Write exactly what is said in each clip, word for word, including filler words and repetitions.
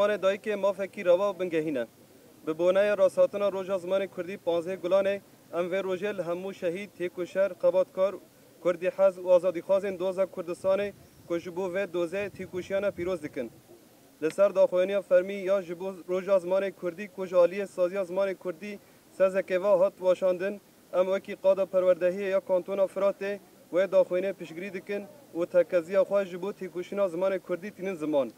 Zimanê dayikê mafekî rewa û bingehîn e. Bi boneya rasthatina Roja Zimanê Kurdî panzdeh Gulanê, em vê rojê li hemû şehîd, têkoşer, xebatkar, kurdîhez û azadîxwazên doza Kurdistanê ku ji bo vê dozê têkoşiyane pîroz dikin. Li ser daxuyaniya fermî ya ji bo Roja Zimanê Kurdî ku ji aliyê Saziya Zimanê Kurdî S Z K ve hat weşandin, em wekî qada perwerdehiyê ya Kantona Firatê wê daxuyaniyê piştgirî dikin û tekeziya xwe ji bo têkoşîna zimanê Kurdî tînin ziman.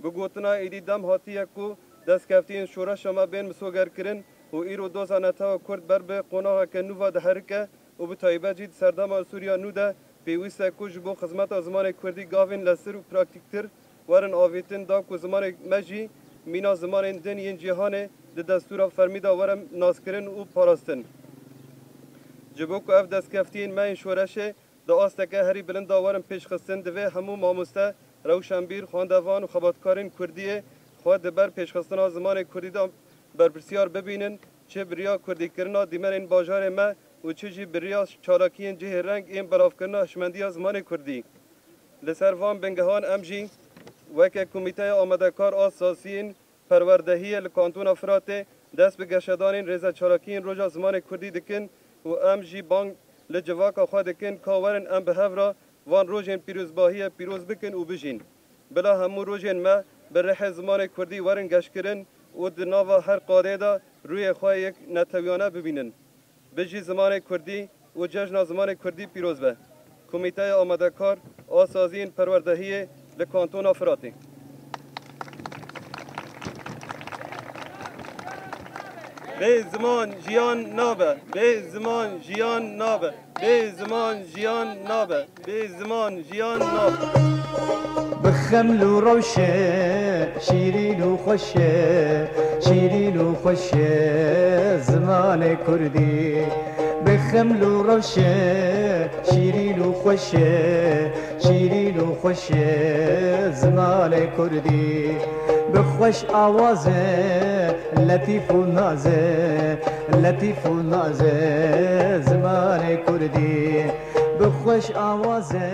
Bi gotina êdî dem hatiye ku destkeftiyên şoreşa me bên misogerkirin û îro doza netewa Kurd ber bi qonaxeke nû ve diherike û bi taybet jî di serdema Sûriya nû de pêwîst e ku ji bo xizmeta zimanê Kurdî gavên lestir û praktîktir werin avêtin, da ku zimanê me jî mîna zimanên din yên cîhanê di destûra fermî de were naskirin û parastin. Ji bo ku ev destkeftiyên me yên şoreşê di asteke herî bilind de werin pêşxistin, divê hemû mamoste, rewşenbîr, xwendevan û xebatkarên Kurdiyê xwe di ber pêşxistina zimanê Kurdî de berpirsiyar bibînin, çi bi riya kurdîkirina dîmenên bajarê me û çi jî bi riya çalakiyên cihê reng yên belavkirina hişmendiya zimanê Kurdî. Li ser van bingehan em jî weke Komîteya Amadekar a Saziyên Perwerdehiyê li Kantona Firatê dest bi geşedanên rêzeçalakiyên Roja Zimanê Kurdî dikin û em jî bang li civaka xwe dikin ka werin em bi hev re van rojên pîrozbahiyê pîroz bikin û bijîn. Bila hemû rojên me bi rihê zimanê Kurdî werin geşkirin û di nava her qadê de rûyê xwe yek netewiyane bibînin. Bijî zimanê Kurdî û Cejna Zimanê Kurdî pîroz be. Komîteya Amadekar a Saziyên Perwerdehiyê li Kantona Firatê. Bê ziman jiyan nabe, bê ziman jiyan nabe, bê ziman jiyan nabe, bê ziman jiyan nabe. Bi xeml û rewşe şîrîn û xweş e, şîrîn û xweş e zimanê kurdî. Bi xeml û rewşe şîrîn û xweş e, şîrîn û xweş e zimanê kurdî. Bi xweş awaze letîf û naze, letîf û naze zimanê kurdî. Bi xweş awaze